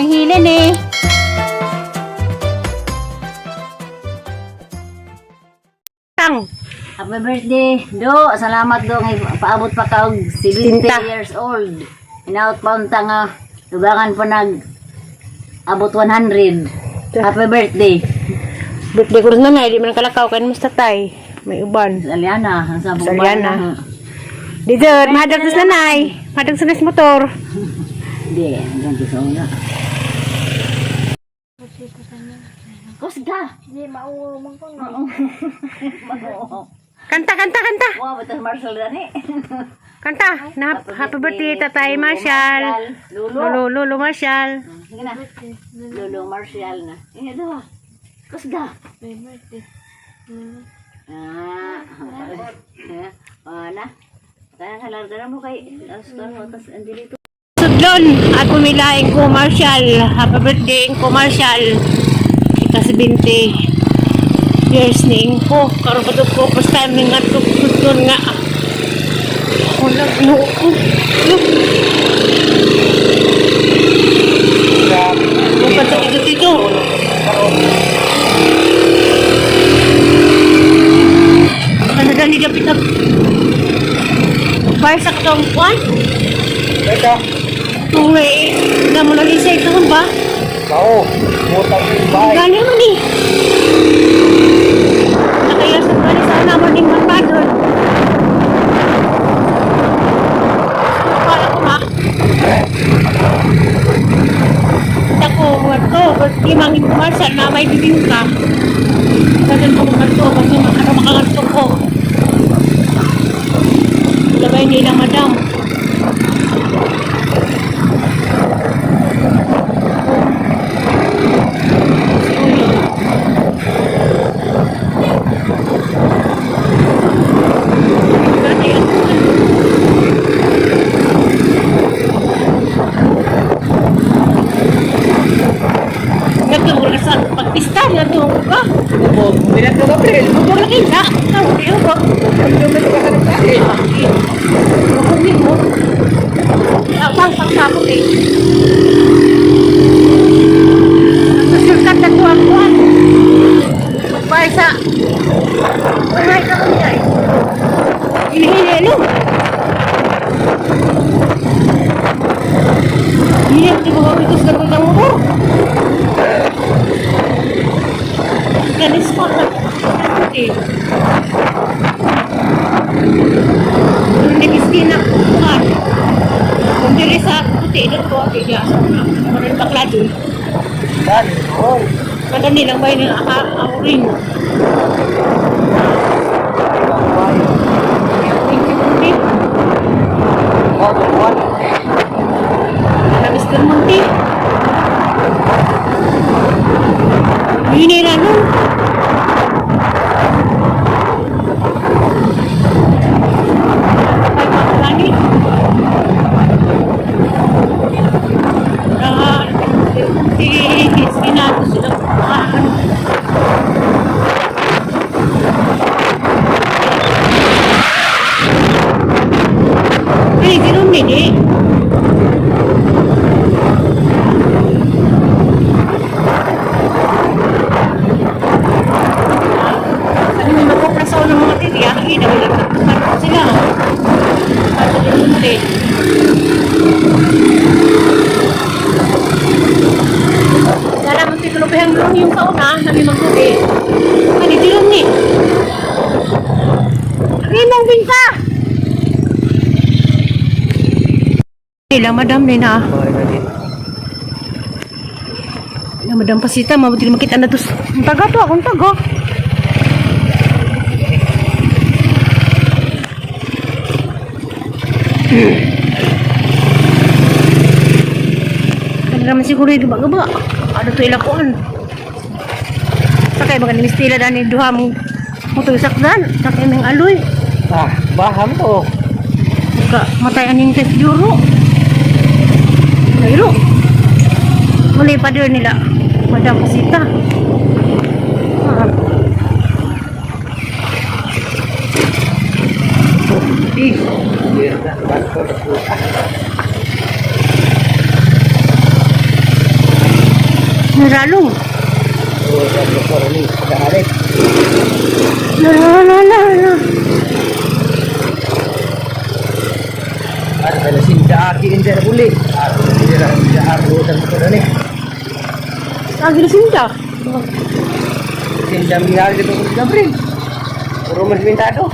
Nang hilin eh. Tang. Happy birthday, Do. Salamat, Do. Ngay paabot pa ka og 70 Sinta. Years old. Inaot pa unta nga dugangan pa nag abot 100. Happy birthday. Birthday ko rin na, di man kalakaw kay mas tatay. May uban. Sa Aliana, ang sa Sa Aliana. Dito, mahadag sa nanay. Mahadag sa nas motor. Hindi, hanggang sa una. Kusga. Hindi, mauwaw man ko. Mauwaw. Kanta, kanta, kanta. Wow, batas Marcel gani. Kanta. Na, happy birthday, Tatay Marshall. Lolo. Lolo, Lolo Marshall. Sige na. Lolo Martial na. Eh, ito. Kusga. Ah, eh, ah, na. Kaya kalarga na mo kay Astor mo tas andito. Sudlon at pumilaing ko Marshall. Happy birthday ko Marshall. Ika 70 years ni ko. Karon pa to ko first time ni nga to sudlon nga. Wala no ko. Bukan sa tito-tito. Ano na ni dapat na Para sa katong kwan? Ito. Tunay, na mo nalisa ito ba? Bao. Mutang yung bahay. Gani mo ni. Nakaya sa gani sa una mo ning manmadon. Para ko ma. Tako mo to, birthday mangin marshal na may bibingka. Sabi ko mga to, kasi ano makaganto ko. Labay nila madam. Nagtungol ka sa pagpista, nagtungol ka. Opo, bilat ng April. Huwag na kita. Ang iyo ko. Makunin mo. Ang pagsabot eh. Ang shortcut na to ang kuhan. Para sa... Uray ka kami ay. Hili-hili, no? Hili, di ba ito sa ng motor? Ganis ko. Eh. Hindi miskin na kuhan. Kung dili sa puti, doon ko ati niya. Maroon bakla doon. Dali, oh. Kada nilang ba yung auring. Thank you, Munti. Oh, buwan. Na Mr. Munti. Hini na nun. Ay, Ah, si Sinato sila kuhaan. Ay, ganun din eh. Ano may magkopra sa unang mga tiriya, hindi na wala nagkakaroon sila. At sa lunte. Sana mo tikulupihang lang yung kauna, namin magkubi. Ano, dilong ni. Rimong bingka! Nila, madam ni na. Bahay na din. Nila, madam pasita, mabuti na makita na to. Ang taga to, akong taga. Ano naman siguro yung gaba-gaba. Ano to ilakuan? Sakay mga ni Mistila dani duha mong motorsakdan. Sakay mong aloy. Ah, baham to. Ka matay aning test juro. Mayro. Muli pa doon nila. Madam Pasita. Ah. Eh, Birda, bato, bato. Naralong. Oh, sabi ko ni, dahalik. La la la la la. Ano kaya sinda aki inda na buli. Ako sinda sinda ako sa motor ni. Lagi na sinda. Sinda minari dito ko Gabriel. Puro mas mintado.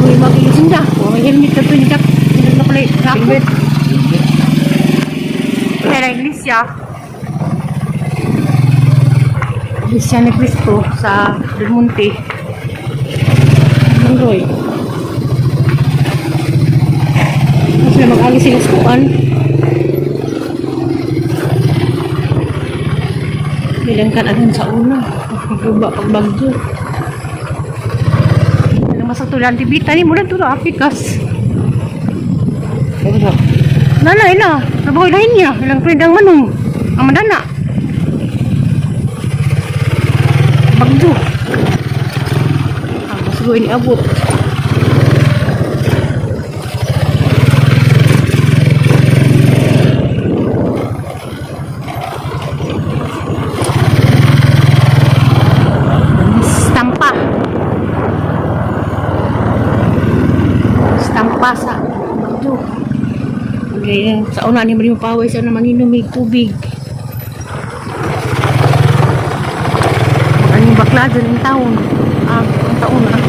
Uy, magiging sinda. Oh, may helmet ka to. Hindi ka. Hindi na pala. Helmet. Kaya la iglesia. Iglesia ni Cristo sa Del Monte. Monroy. Kasi na mag-agi sila sa kuan. Bilangkan agad sa una. Pagbuba, pagbagyo. Ano masatulan tibita ni mula tulo apikas. Ano ba? Nala, ila. Nabuhay lahin niya. Ilang friend ang manong. Ang madana. Bagyo. Ang masugoy ni abot. Stampa. Stampa sa bagyo. Okay, sa una ni Mario Paway sa una manginom may tubig. Ang bakla dyan ang taon. Ah, ang taon ah.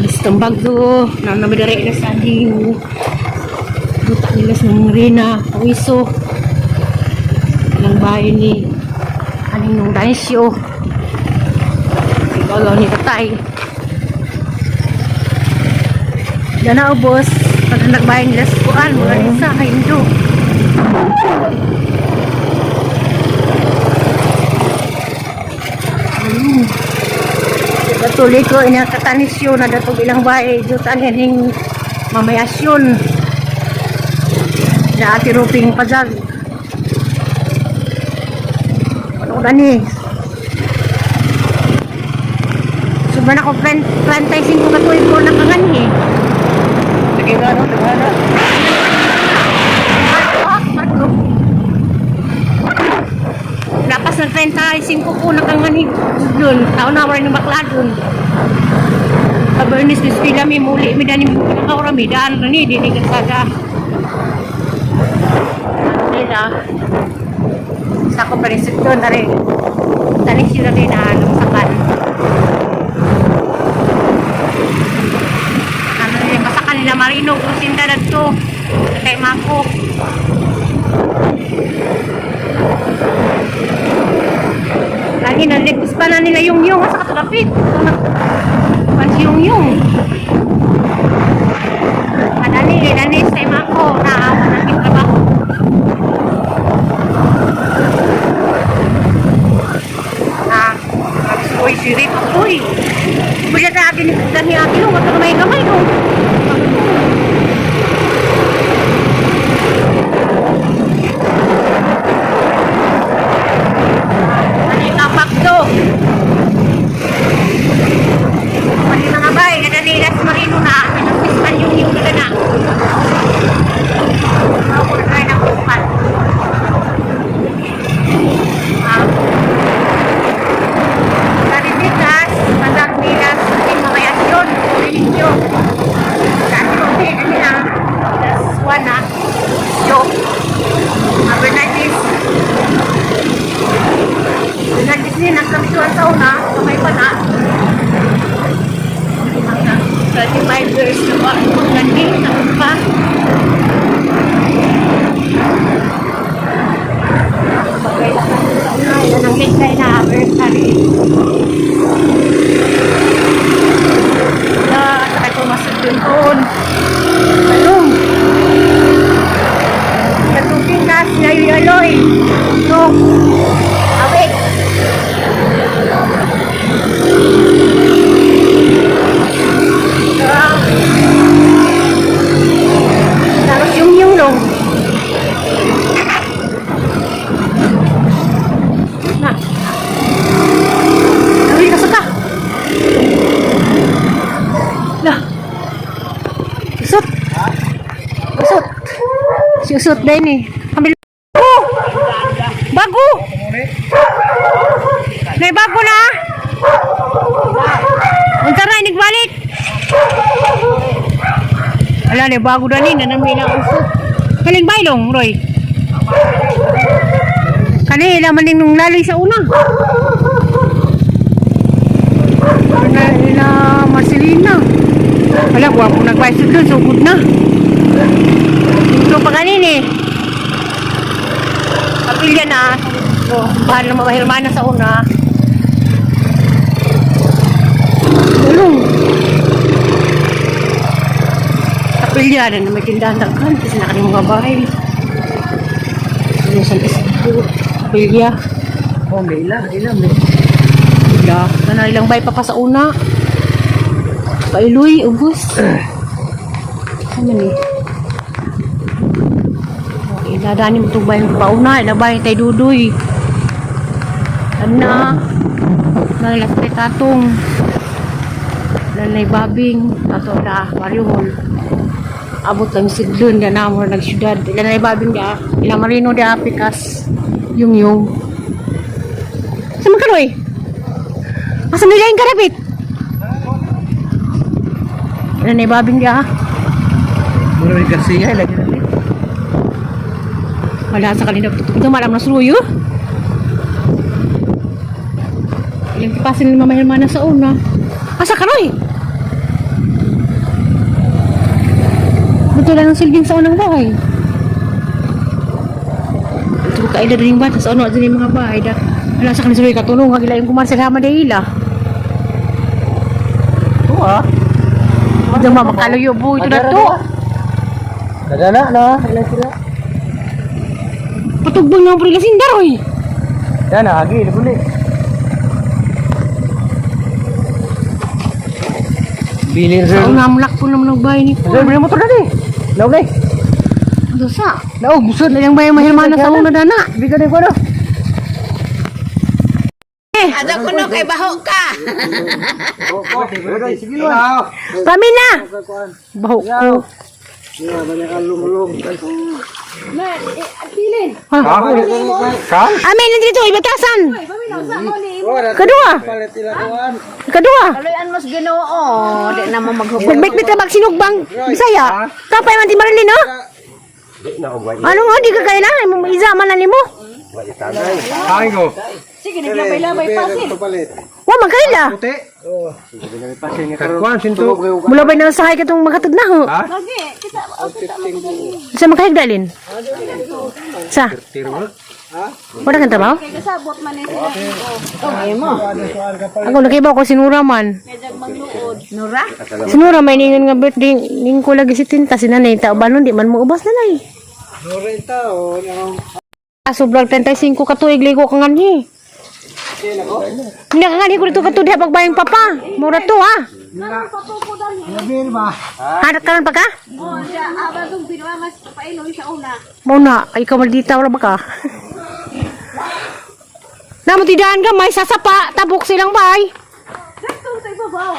Mistang bagdo, na namadare na sa ding duta nila sa mga rina, pawiso. Ilang bahay ni aning nung danisyo. Ibagaw ni tatay. Dana ubos, pag nagbahay nila sa kuan, mga nisa, kaindo. Katuloy ko inakatanisyo na datog ilang bahay jutan hining mamayasyon na ati ruping pajag. Ano ko ni? Sobra na ko 35 ka tuig ko nakanganhi. Sige nga no, taghala. Lapas ng 35 ko nakanganhi dun. Taon na wala ng bakla dun. Kabernis pila mi muli mi dani nakaura mi daan ni dini kasaga. Nila sa ko pa rin doon na rin. Tani sila rin na anong sakal. Ano rin, basta kanila marino kung sinda na to. Kay Mako. Lagi naligpis pa na nila yung yung sa katulapit. Pan si yung yung. Madali, dali sa Mako na walang trabaho. Ah, uy, si Rick, uy. Bula na akin ni Dani akin, wala kamay kamay ko. Ano to? Mali mga bay, nadanilas marino na, pinagpispan yung yung nila na. Ako na try na kupan. Ah. Karinitas, Pasarminas, in mga yasyon, ninyo. Dati ko, ano na, das one na, yo. Bernardis. Bernardis ni, nagkamituan sa una, kamay pa na. 35 years na ba? Nanding, taon pa. Bagay na sa una, yan ang hintay na anniversary. Na, sakay ko masagdun doon. Talong. Katuping gas, ngayon-aloy. No. Awit. Si usot din eh. Kamil. Oh! Bago! May bago na! Unsa ra inigbalik? Ala ni bago na ni nanami na usot. Kaling baylong, Roy. Kani ila man ning nung laloy sa una. Na ila Marcelina. Ala gwapo nagbaysod doon, sugod na. Ito pa kanin eh. Kapilya na. So, bahal na mabahilmana sa una. Ulong. Kapilya na na may tindahan daghan kasi na kaning mga bahay. Ano sa Isidro? Kapilya. Oh, may ila, ila may. Ila. Sana ilang bay pa pa sa una. Pailoy, ubos. Ano ni? Okay, ila mo itong bayang pauna. Ila bay tay dudoy. Ana. Nalalas tay tatong. Lanay babing. Tato na, Mario Hall. Abot lang sidlon na na mo nagsyudad. Ila nay babing da. Ila marino da pikas. Yung yung. Sa man karoy? Asa nila yung karapit? Ano na ibabing dia? Mura ni Garcia lagi na. Wala sa kanila tutok. Ito malam na suruyo. Ilang kipasin ni Mama Hermana sa una. Asa karoy? Betul lang ang silbing sa unang bahay. Ito kaila din yung bata sa una din yung mga bahay. Da. Wala sa kanila suruyo katulong. Hagila yung kumarsa sama dahila. Ito ah. Ito mama kaloyo bu ito na to. Nadala na, ila sila. Patugbang na ang prila sindar oy. Yan na, agi, nabuli. Bilin Sa sir. una mulak po naman ang bahay ni Sir, bilin motor na ni. Laog na. Dosa. Laog, busod. Wala yung bahay mahirmana sa una dana. Bigan ni ko ano. Ada kuno kay baho ka. Sige lang. Kami na! Baho ko. Ha? Kan? Amin, nandito, ibatasan! Kadua! Kadua! Kaloy mas Ginoo, di na mo maghubog. Nagbitbit ka magsinugbang Bisaya. Kapay man ti Marilyn, no? Ano nga, di ka kaya na? Mo isa man na nimo. Kain ko. Sige, naglabay-labay pa sil. Wa man kaila. Puti. Kuan sinto. Mula ba nang sahay katong makatod na ho? Ha? Sa makahigdalin? Sa? Wala kang trabaho? Kasabot man ni sila. Oh, mo. Ako nakibaw ko sinura man. Nura? Sinura may ningon nga birthday ning ko lagi si tinta si nanay tao balon di man mo ubas na nay. Ah, sobrang 35 ka tuig ligo ka nganhi. Hindi ka nganhi ko dito ka tuig pagbayang papa. Mura to ha. Hanap karon pa ka? Oh, siya aba tong pinuangas pailoy sa una. Muna, ay ka maldita wala ba ka? Namo tidaan ka may sasapa tabok silang bay. Dadto sa ibabaw.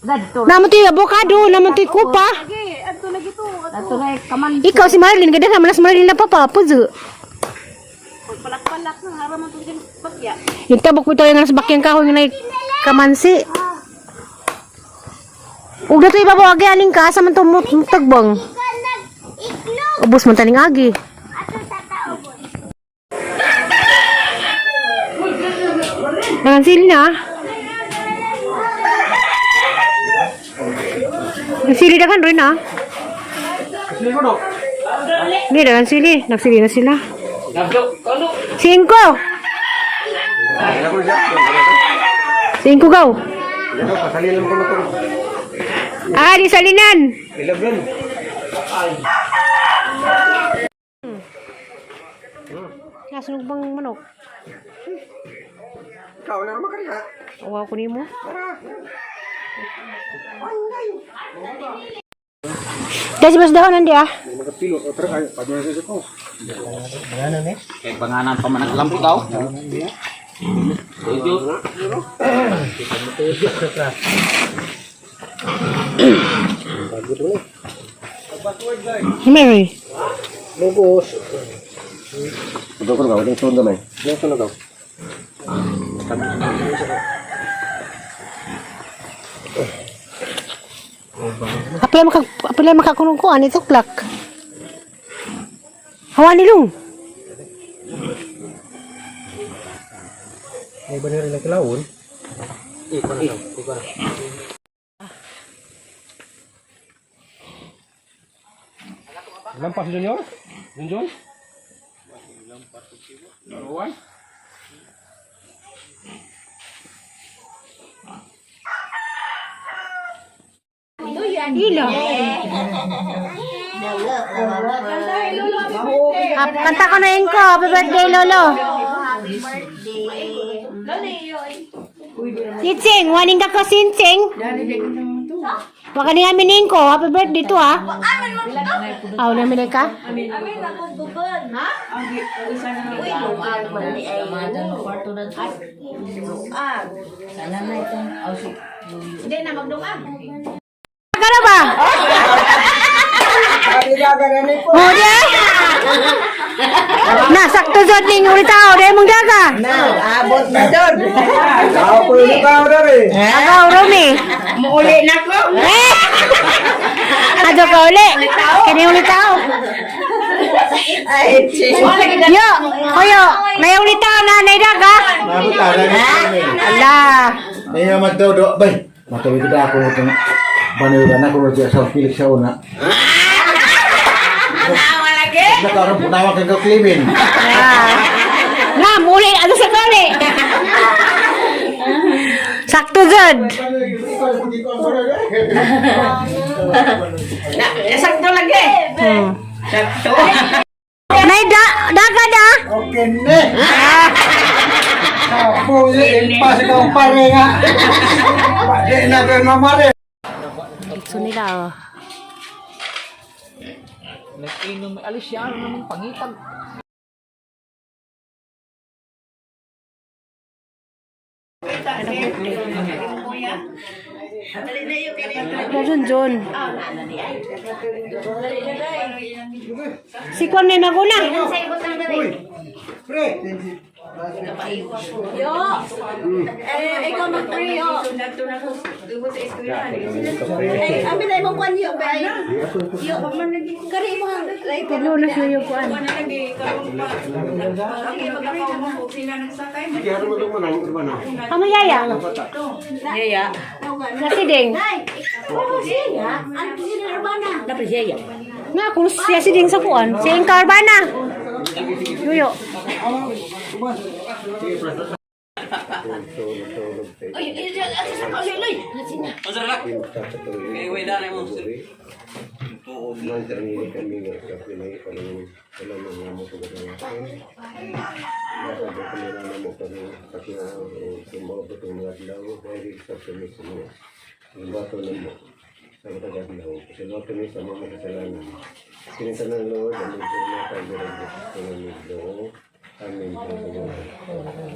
Dadto. Namo ti avocado, namo ti kupa. Lagi, adto lagi to. Adto lagi kaman. Ikaw si Marilyn kada naman si Marilyn na papa puzo. Palak-palak na haraman to dyan bagya. Yung tabok mo tayo nga sa bakyang kahoy nga nay kamansi. Ug dato ibabaw agi aning ka sa man to mutagbang. Ubos man taning agi. Nagsili na. Nagsili na kan rin ah. Sige ko do. Hindi, nagsili. Nagsili na sila. Cinco! Cinco gaw. Ah, di salinan. Nasunog bang manok? Ikaw na naman kaya. Awaw ko nimo. Dahil si Boss Dahon, nandi ah. Kay panganan pa man ang lampo daw. Mary. Lugos. Ito ko na, walang sundo man. Yung sunog daw. Apila makakulong ko ani to plak. Hawa nilong. May ba rin ang kilawon? Ikaw na daw. Ikaw na. Lampas Junior? Junjun? Lampas. Ila. Ah, kanta ko na yun ko. Happy birthday, Lolo. Sinsing, waning ka ko, Sinsing. Waka ni amin ko. Happy birthday to, ha? Aw, namin ka? Ka na ba? Oh, di ay? Nasakto zod ning ulit tao, di mong daga. Abot na doon. Ako yung tao na rin. Agaw, Romy. Muuli na ko. Eh! Ado ka uli. Kini ulit tao. Ay, Yo, koyo, may ulit tao na nay daga. Ala. Ay, naman daw, do. Bay, matuloy kita ako itong banoy ba na kung siya sa Felix sa una. Nakaroon po tawag kang kaklimin. Ah. Na, muli ano sa kali. Sakto zod. Sakto lagi. Sakto. Nay da daga da. Okay ne. Ako yung impas ikaw pare nga. Di na ko mamare. Gusto nila oh. Nag-inom, alis siya, ano namang pangitag. Jun Jun. Si Kwan may maguna. Pre. Eh, ikaw mag-pray, oh. Eh, amin na imong kwan yo, bay. Yo, kari mo ang lighter. Pero na siya yung kuan. Amo yaya. Yaya. Nasi ding. Oh, siya. Ang sino urbana. Na kung siya si ding sa kuan. Siya yung karbana. Yuyo. Ay, ay, ay, ay, ay, ay,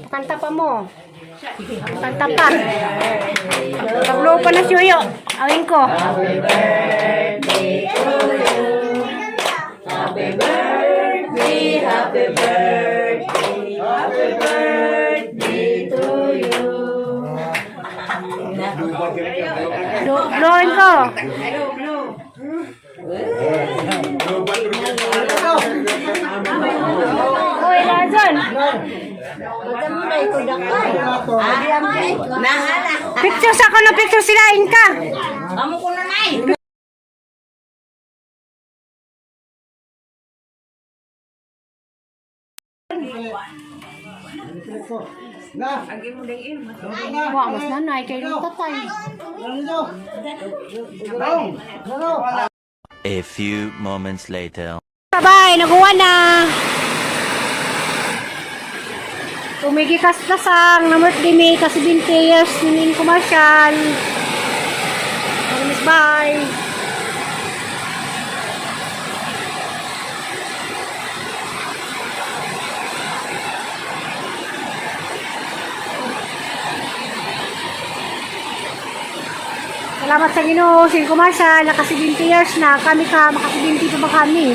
Kanta pa mo. Kanta pa. Paglo pa na si Uyo. Awin ko. Blowin ko. Uy, Lazon. Picture sa ako ng picture sila, Inka. Amo ko na nay. Na. Wa, mas nanay, kayo ng tatay. A few moments later. Bye, nakuha na. Tumigi kas kasang na birthday may kasi 20 years ning commercial. Miss bye. Salamat sa Ginoo, sin commercial, naka 70 years na kami ka, maka 70 pa ba kami?